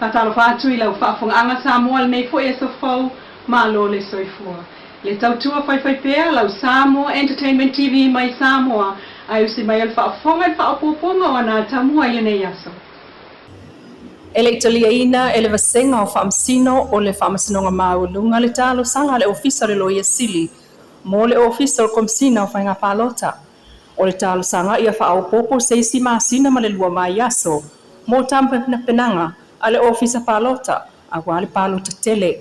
Faatalofa atu i lau faafofogaaga Samoa i lenei foi aso fou, malo le soifua. Le tautua faifaipea lau Samoa Entertainment TV mai Samoa ae usi mai o le faafofoga i le faaopoopoga o ana atamua i lenei aso. E le i taliaina e le Vasega o Faamasino o le Faamasinoga Maualuga le talosaga a le Ofisa o le Loia Sili mo le Ofisa o le Komesina o Faiga Palota. O le talosaga ia faaopoopo se isi masina ma le 2 vaiaso mo tapenapenaga a le Ofisa Palota aua le palota tele.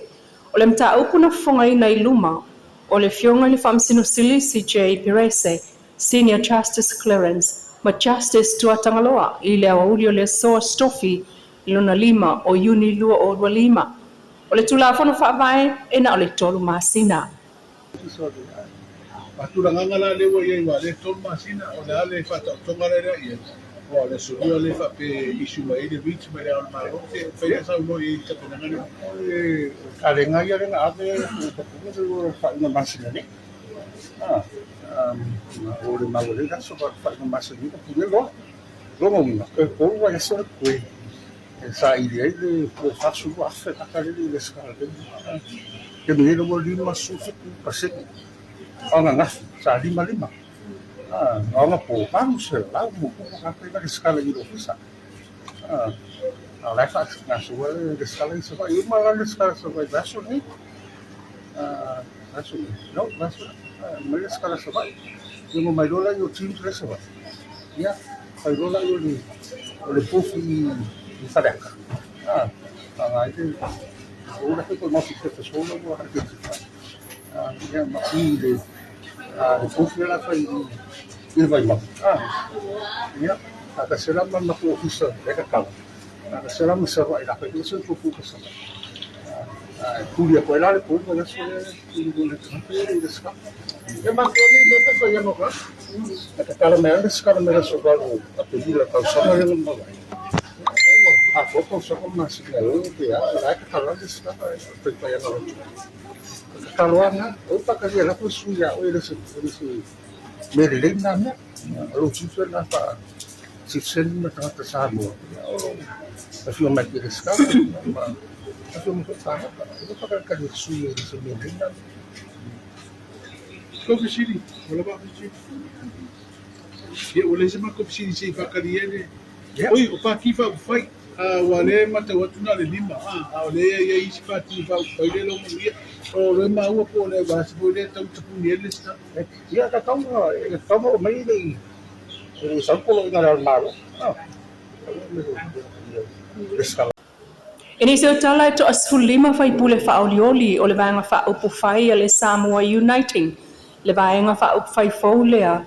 O le mataupu na fofogaina i luma o le Afioga i le Faamasino Sili CJ Perese, Senior Justice Clarence ma Justice Tuatagaloa i le aoauli o le aso Aso Tofi lona 5 o Iuni 2025. O le Tulafono Faavae e na o le 3 masina. Faatulagaga la lea ua i ai aua o lea e 3 masina, o le a le faataotoga lea i ai, aua o le aso Lua lea e faapea e issue mai ai le writ mai le Ao o le Malo, se mafai ona saunoa i ai i le tapenaga lea. O le talega ia lea na ave e tapuna le faaiuga masina nei. O le mau le aso faaiuga masina nei tapuna loa. Lona uiga, toe 3 vaiaso le totoe e saili ai le $42,000 kaka lele i le lesitala. Taimi nei ua 57% o ananafi sa 55. O anapo 800+ tagata na lesitala i le ofisa. A o la e faagasolo le lesitala i Savaii. E uma la le lesitala i Savaii i le vaiaso lenei. Vaiaso nei? No, vaiaso nei. Uma le lesitala i Savaii. Ona omai loa lea o teams la i Savaii. Ia, fai loa lea o le booth i Faleata. Faaaoga ai le o la foi multi-purpose hall la ua identify. Ia, ma i le booth lea o le a fai i le Vaimauga. Ia, faatasi ai la ma le matou ofisa lea e tatala. Faatasi ai la ma Savaii o le a fai foi se matou booth i Savaii. Ae tuli atu ai la le 3 vaiaso lea e tuli ai le tagata ia i le lesitala. E mafua nei mea pe fai atu la. E tatala mai lava le lesitala mai le aso 8 Aperila tausaga lea na mavae. Ua atoa tausaga ma masina e pe a, o la e tatala lava le lesitala e faifai ana loto. E tatalo lava na, aua faatalia lako le sui ia oe e le o se mea lelei lena mea. O lou tiute lena faa citizen ma tagata Samoa, o lou afio mai e te lesitala ma afio mai foi palota. Aua faatalitali i le sui e le o se mea lelei lena mea. Tou fesili, ua lava au fesili. Ia, ua leai se matou fesili se i faatali ai le. Oi, o Pati Faaupufai, aua o lea e matau atu na o le 5, a o lea e i ai isi Pati Faaupufai lea e logogia. O lea e maua po o le vasi foi lea e tau tapuni ai le lesitala. Ia, e tatau ona oo mai le i sau le poloaiga a le Ao o le Malo. Lesitala. E nisi o tala e toa-15 faipule faaolioli o le Vaega Faaupufai a le Samoa Uniting, le Vaega Faaupufai fou lea,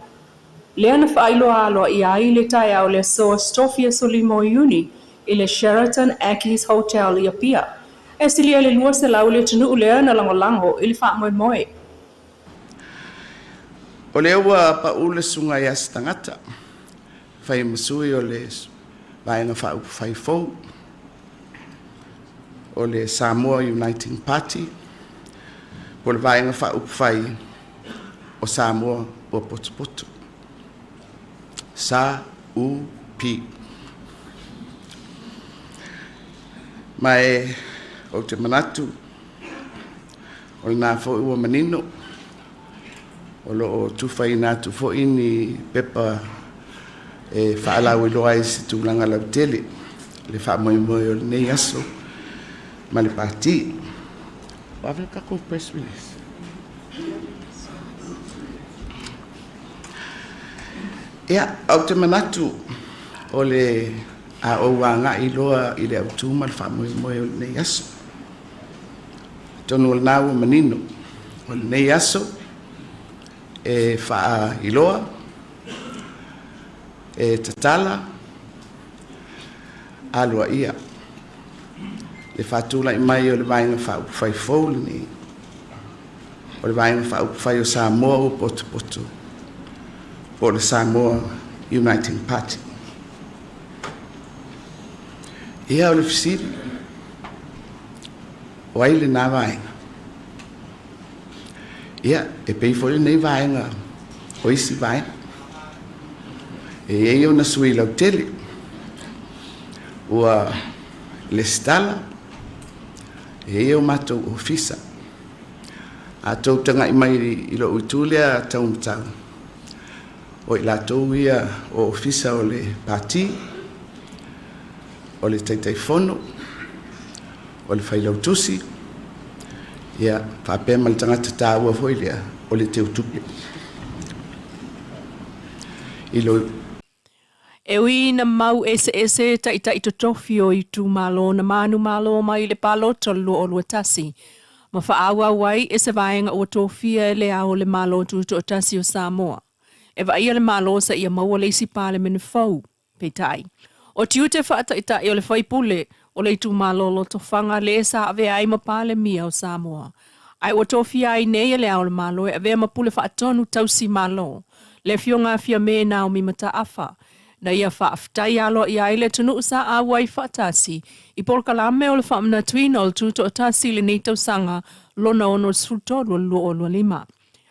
lea na faailoa aloaia ai i le taeao o le aso Aso Tofi aso 5 o Iuni i le Sheraton Akis Hotel i Apia. E silia i le 200 le atunuu lea na lagolago i le faamoemoe. O lea ua pau le susuga ia Setagata, fai ma sui o le Vaega Faaupufai fou o le Samoa Uniting Party, po o le Vaega Faaupufai o Samoa ua potopoto. Sa U P. Ma e ou te manatu o lena foi ua manino, o lo o tufaina atu foi ni pepa e faalauiloa ai se tulaga lautele le faamoemoe o lenei aso ma le pati. Ua ave le tatou press release. Ia, ou te manatu o le a ou agai loa i le autu ma le faamoemoe o lenei aso. Atonu o lena ua manino, o lenei aso e faailoa, e tatala, aloaia le faatulai mai o le Vaega Faaupufai fou lenei, o le Vaega Faaupufai o Samoa ua potopoto, po o le Samoa Uniting Party. Ia, o le fesili, o ai lena vaega? Ia, e pei foi lenei vaega o isi vaega. E i ai ona sui lautele. Ua lesitala, e i ai o matou ofisa. A tou tagai mai i lou itu lea taumatau, o i latou ia o ofisa o le Pati, o le Taitaifono, o le Failautusi, ia faapea ma le tagata taua foi lea o le Teutupe. I lo E ui ina mau eseese taitai totofi o itumalo na manumalo mai i le palota o le 2021 ma faaauau ai e se vaega ua tofia e le Ao o le Malo Tutoatasi o Samoa e vaaia le Malo seia maua le isi Palemene fou. Peitai, o tiute faataitai o le faipule o le itumalo Lotofaga le sa avea ai ma Palemia o Samoa, ae ua tofia ai nei e Le Ao o le Malo e avea ma Pule Faatonu Tausi Malo, le Afioga a Fiame Naomi Mataafa, na ia faafetai aloaia ai le atunuu sa auai faatasi i polokalame o le faamanatuina o le Tutoatasi i lenei tausaga lona 63 o le 2025.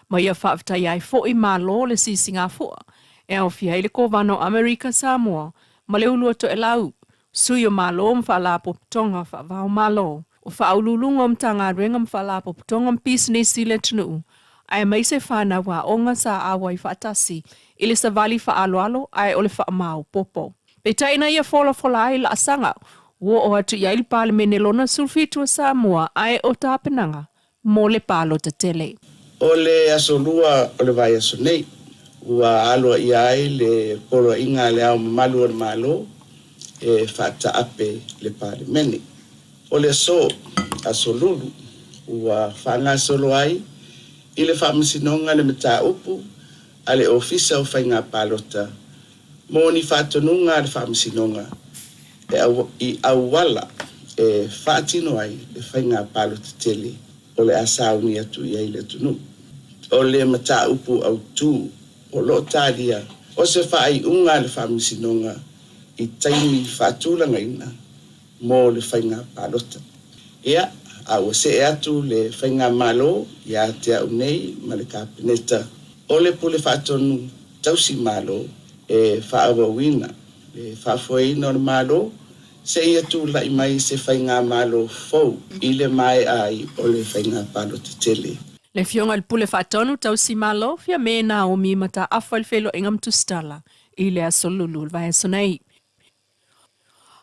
Ma ia faafetaia ai foi Malo le Sisigafua e aofia ai le Kovana o Amerika Samoa ma le Ulu o Toelau, Sui o Malo ma Faalapotopotoga Faava-o-Malo, o Faauluuluga o Matagaluega ma Faalapotopotoga ma Pisinisi i le atunuu, aemaise fanau aoga sa auai faatasi i le savali faaaloalo ae o le faamaopoopo. Peitai ina ia folafola ai laasaga ua oo atu i ai le Palemene lona 17 o Samoa ae o tapenaga mo le palota tele. O le aso Lua o le vaiaso nei, ua aloaia ai le Poloaiga a Le Ao Mamalu o le Malo e faataape le Palemene. O le aso, Aso Lulu, ua faagasolo ai i le Faamasinoga le mataupu a le Ofisa o Faiga Palota mo ni faatonuga a le Faamasinoga e i auala e faatino ai le faiga palota tele o le a sauni atu i ai le atunuu. O le mataupu autu o lo o talia o se faaiuga a le Faamasinoga i taimi faatulagaina mo le faiga palota. Ia, a ua see atu le faigamalo ia te au nei ma le Kapeneta o le Pule Faatonu Tausi Malo e faaauauina le faafoeina o le Malo seia tulai mai se faigamalo fou i le maea ai o le faiga palota tele. Le Afioga i le Pule Faatonu Tausi Malo, Fiame Naomi Mataafa i le Feiloaiga ma Tusitala i le Aso Lulu o le vaiaso nei.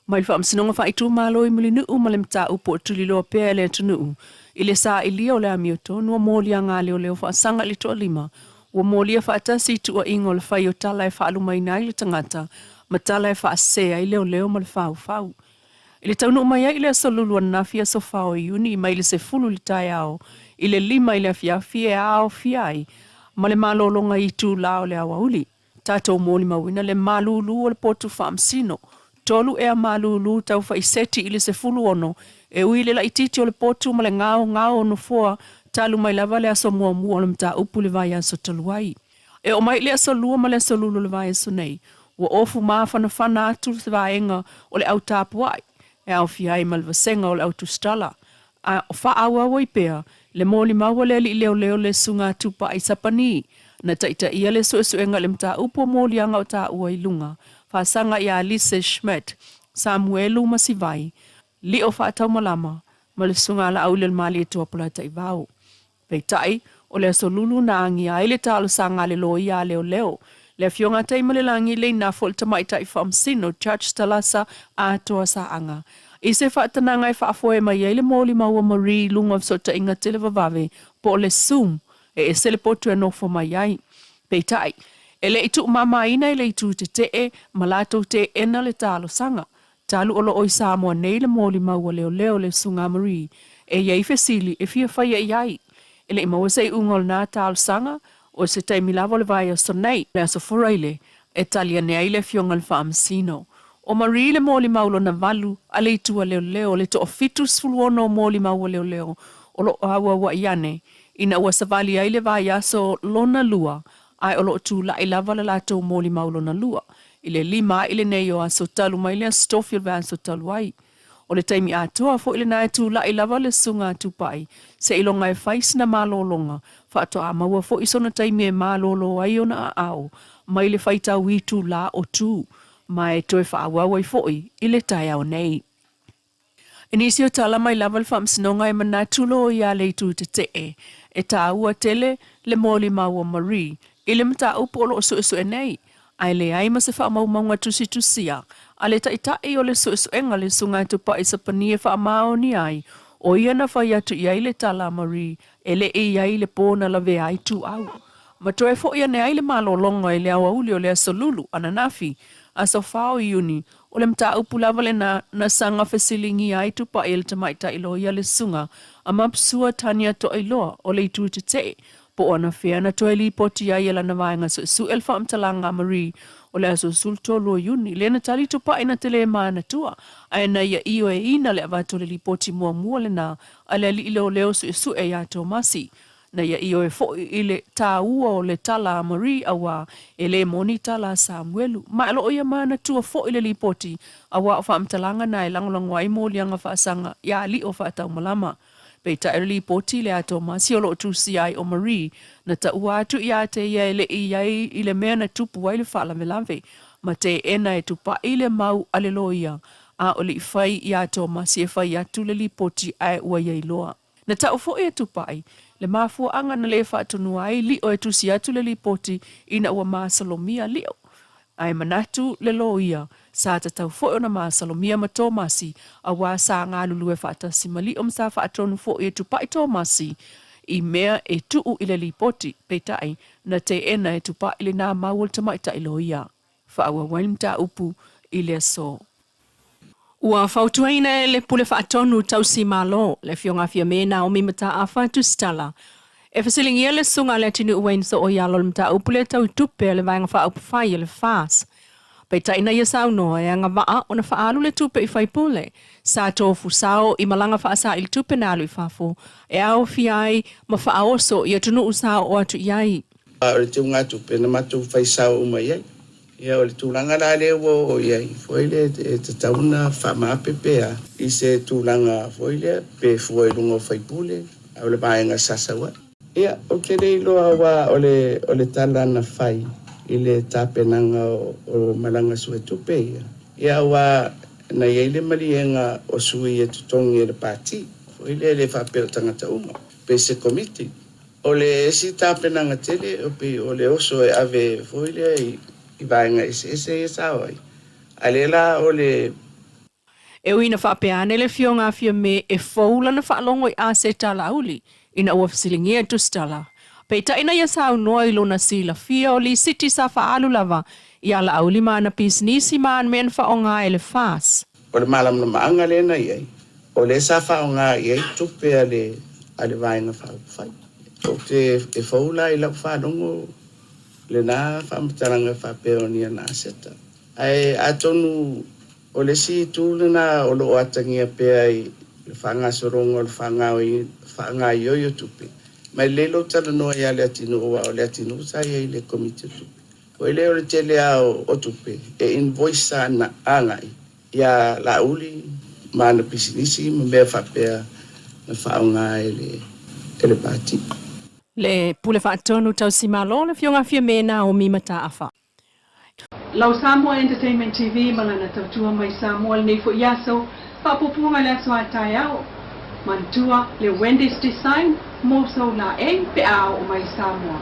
Mai le Faamasinoga Faaitumalo i Mulinuu ma le mataupu o tuliloa pea e le atunuu i le sailia o le amiotonu o moliaga a leoleo faasaga i le toalima ua molia faatasi i tuuaiga o le fai o tala e faalumaina ai le tagata ma tala e faasese ai leoleo ma le faufau. I le taunuu mai ai i le aso Lulu ananafi aso 4 o Iuni mai le 10 i le taeao i le 5 i le afiafi e aofia ai ma le malologa i itula o le aoauli. Tatou molimauina le malūlū o le potu faamasino, tolu ea malūlū tau faiseti i le 16, e ui i le laitiiti o le potu ma le gaogao o nofoa talu mai lava le aso muamua o le mataupu i le vaiaso talu ai. E oo mai i le aso Lua ma le aso Lulu o le vaiaso nei, ua ofu mafanafana atu se vaega o le au tapuai e aofia ai ma le vasega o le au tusitala, a o faaauau ai pea le molimau a le alii leoleo le Susuga Tupai Sapani, na taitaia le suesuega i le mataupu o moliaga o taua i luga, faasaga ia Lise Schmidt, Samuelu Masivai, Lio Faataumalama ma le Susuga Laaulialemalietoa Polataivao. Peitai, o le Aso Lulu na agia ai le talosaga a le loia a leoleo, le Afioga a Taimalelagi Leinafo i le Tamaitai Faamasino Judge Talasa Atoa Saaga i se faatanaga e faafoe mai ai le molimau a Marie i luga o fesootaiga televavave po o le Zoom e ese le potu e nofo mai ai. Peitai, e le i tuumamaina e le itu tetee ma latou teena le talosaga, Talu o lo o i Samoa nei le molimau a leoleo le Susuga Marie, e i ai fesili e fia faia i ai. E le i maua se iuga o lena talosaga, o se taimi lava o le vaiaso nei, le Aso Faraile, e tali ane ai le Afioga i le Faamasino. O Marie le molimau lona valu a le itu a leoleo, le toafitusefuluono o molimau a leoleo o lo o auauai ane, ina ua savali ai le vaiaso lona lua, ae o lo o tulai lava le latou molimau lona lua. I le 5 i lenei o aso talu mai le Aso Tofi o le vaiaso talu ai. O le taimi atoa foi lena e tulai lava le Susuga a Tupai seiloga e fai sina malologa, faatoa maua foi sona taimi e malolo ai ona aao mai le faitau itula o tu, ma e toe faaauau ai foi i le taeao nei. I nisi o tala mai lava le Faamasinoga e manatu loia a le Itu Tetee e taua tele le molimau a Marie i le mataupu o lo o suesue nei, ae leai ma se faamaumauga tusitusia a le Taitai o le Suesuega le Susuga Tupai Sapani e faamaonia ai o ia na fai atu i ai le tala a Marie e le i i ai le po na lavea ai Tuau. Ma toe foi ane ai le malologa i le aoauli o le Aso Lulu ananafi, aso 4 o Iuni, o le mataupu lava lena na saga fesiligia ai Tupai e le tamaitai loia le Susuga a Mapsua Tania Toailoa o le Itu Tetee po o anafea na toe lipoti ai e lana vaega suesue le faamatalaga a Marie o le aso 13 o Iuni, lea na tali Tupai na te le manatua ae na ia ioeina le avatu o le lipoti muamua lena a le alii leoleo suesue ia Tomasi. Na ia ioe foi i le tāua o le tala a Marie auā e le moni tala a Samuelu. Ma e lo o ia manatua foi le lipoti auā o faamatalaga na e lagolago ai moliaga faasaga ia alii o faataumalama. Peitai o le lipoti le a Tomasi o lo o tusia ai o Marie na taua atu ia te ia e le i i ai i le mea na tupu ai le faalavelave ma teena e Tupai le mau a le loia a o le i fai iā Tomasi e fai atu le lipoti ae ua ia iloa. Na tau foi e Tupai le mafuaaga na le faatonua ai Lio e tusi atu le lipoti ina ua masalomia Lio. Ae manatu le loia, sa tatau foi ona masalomia ma Tomasi auā sa galulue faatasi ma Lio ma sa faatonu foi e Tupai Tomasi i mea e tuu i le lipoti, peitai, na teena e Tupai lenā mau o le tamaitai loia. Faaauau ai le mataupu i le aso. Ua fautuaina e le Pule Faatonu Tausi Malo, le Afioga Fiame Naomi Mataafa Tusitala, e fesiligia le Susuga a Leatinuu Wayne Sooialo i le mataupu lea tau i tupe a le Vaega Faaupufai a le FAS. Peitai na ia saunoa e agavaa ona faaalu le tupe i faipule sa tofu sao i malaga faasaili tupe na alu i fafo e aofia ai ma faaoso i atunuu sa oo atu i ai. A o le teugatupe na matou fai sao uma i ai. Ia o le tulaga la lea ua oo i ai foi lea e tatau ona faamaape pea i se tulaga foi lea pe fua i luga o faipule a o le vaega sa sau ai. Ia ou te le iloa aua o le o le tala na fai i le tapenaga o malaga suetupe ia, ia aua na i ai le maliega o sui e totogi e le Pati foi lea e le faapea o tagata uma pe se komiti. O le isi tapenaga tele, pei o le oso e ave foi lea i vaega eseese ia sa o ai, a lea la o le. E ui ina faapea ane le Afioga a Fiame e fou lana faalogo i aseta Laauli ina ua fesiligia e Tusitala. Peitai na ia saunoa i lona silafia o lisiti sa faaalu lava ia Laauli ma ana pisinisi ma ana mea na faaaoga e le FAS. O le malamalamaaga lea na i ai, o lea sa faaaoga i ai tupe a le a le Vaega Faaupufai. Ou te e fou la i lau faalogo lena faamatalaga faapea o ni ana aseta. Ae atonu o le isi itu lena o lo o atagia pea i le faagasologa o le faagaoioi o tupe, ma e lelei lou talanoa ia Leatinuu aua o Leatinuu sa i ai i le Komiti o Tupe. Foi lea o le tele lava o tupe e invoice agai ia Laauli ma ana pisinisi ma mea faapea na faaaoga e le e le Pati. Le Pule Faatonu Tausimalo, le Afioga Fiame Naomi Mataafa. Lau Samoa Entertainment TV ma lana tautua mai Samoa lenei foi aso, faapuapuaga i le aso a taeao. Manatua le Wendy's Design mo sou laei pe a oo mai i Samoa.